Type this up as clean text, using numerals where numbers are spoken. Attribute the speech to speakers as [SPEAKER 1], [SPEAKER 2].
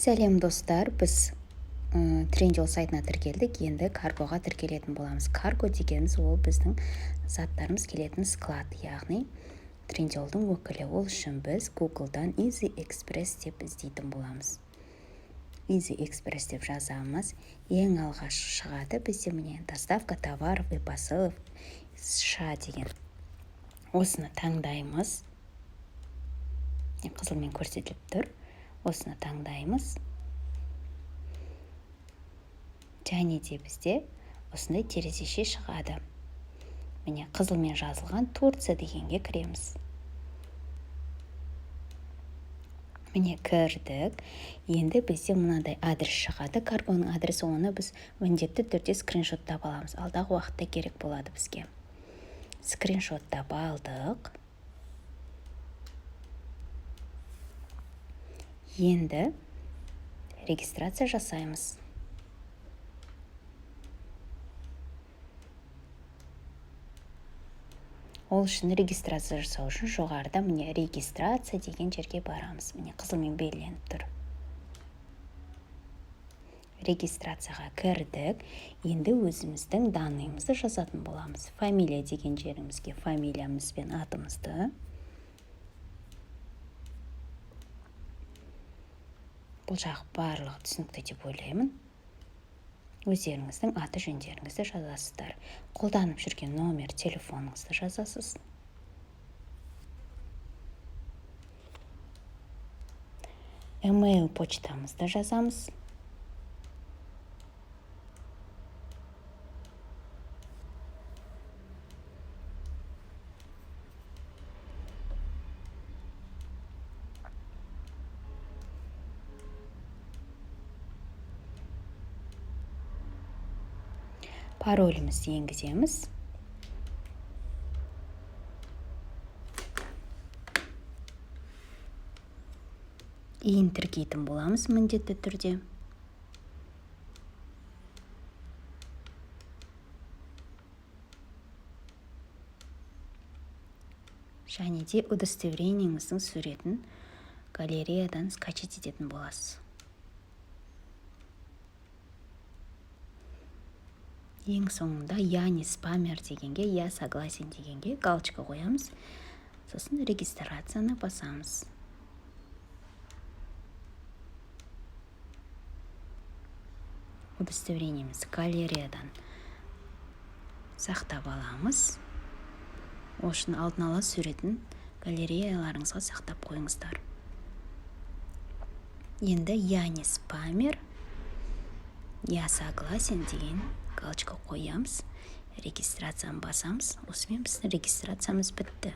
[SPEAKER 1] Сәлем, достар! Біз Трендиол сайтына тіркелдік, енді каргоға тіркелетін боламыз. Карго дегеніміз – ол біздің заттарымыз келетін склад, яғни Трендиолдың өкілі. Ол үшін біз Гуглдан Easy Express деп іздейтін боламыз. Easy Express деп жазамыз, ең алғаш шығады бізде, міне, «Доставка товаров и посылок США» деген. Осыны таңдаймыз, қызылмен көрсетіліп тұр. Осыны таңдаймыз және де бізде осындай терезеше шығады. Міне, қызылмен жазылған «Турция» дегенге кіреміз. Міне, кірдік. Енді бізде мынадай адрес шығады, каргоның адресі. Оны біз міндетті түрде скриншоттап аламыз, алдағы уақытта керек болады бізге. Скриншоттап алдық. Енді регистрация жасаймыз. Ол үшін, регистрация жасау үшін жоғарыда, міне, «Регистрация» деген жерге барамыз. Міне, қызылмен белгіленіп тұр. Регистрацияға кірдік. Енді өзіміздің данныйымызды жазатын боламыз. «Фамилия» деген жерімізге фамилиямыз бен атымызды. Бұл жақ барлығы түсінікті деп ойлаймын. Өздеріңіздің аты жөндеріңізді жазасыздар, қолданып жүрген номер телефоныңызды жазасыз. Email почтамызды жазамыз. Паролімізді енгіземіз. ИИН тіркейтін боламыз міндетті түрде. Және де удостоверениеңіздің суретін галереядан скачать ететін боласыз. Ең соңында «Я не спамер» дегенге, «Я согласен» дегенге галочка қоямыз, сосын регистрацияны басамыз. Удостоверениемізді галереядан сақтап аламыз. Ол үшін алдын ала суретін галереяларыңызға сақтап қойыңыздар. Енді «Я не спамер», «Я согласен» деген галочка қоямыз, регистрацияны басамыз. Осымен біздің регистрациямыз бітті.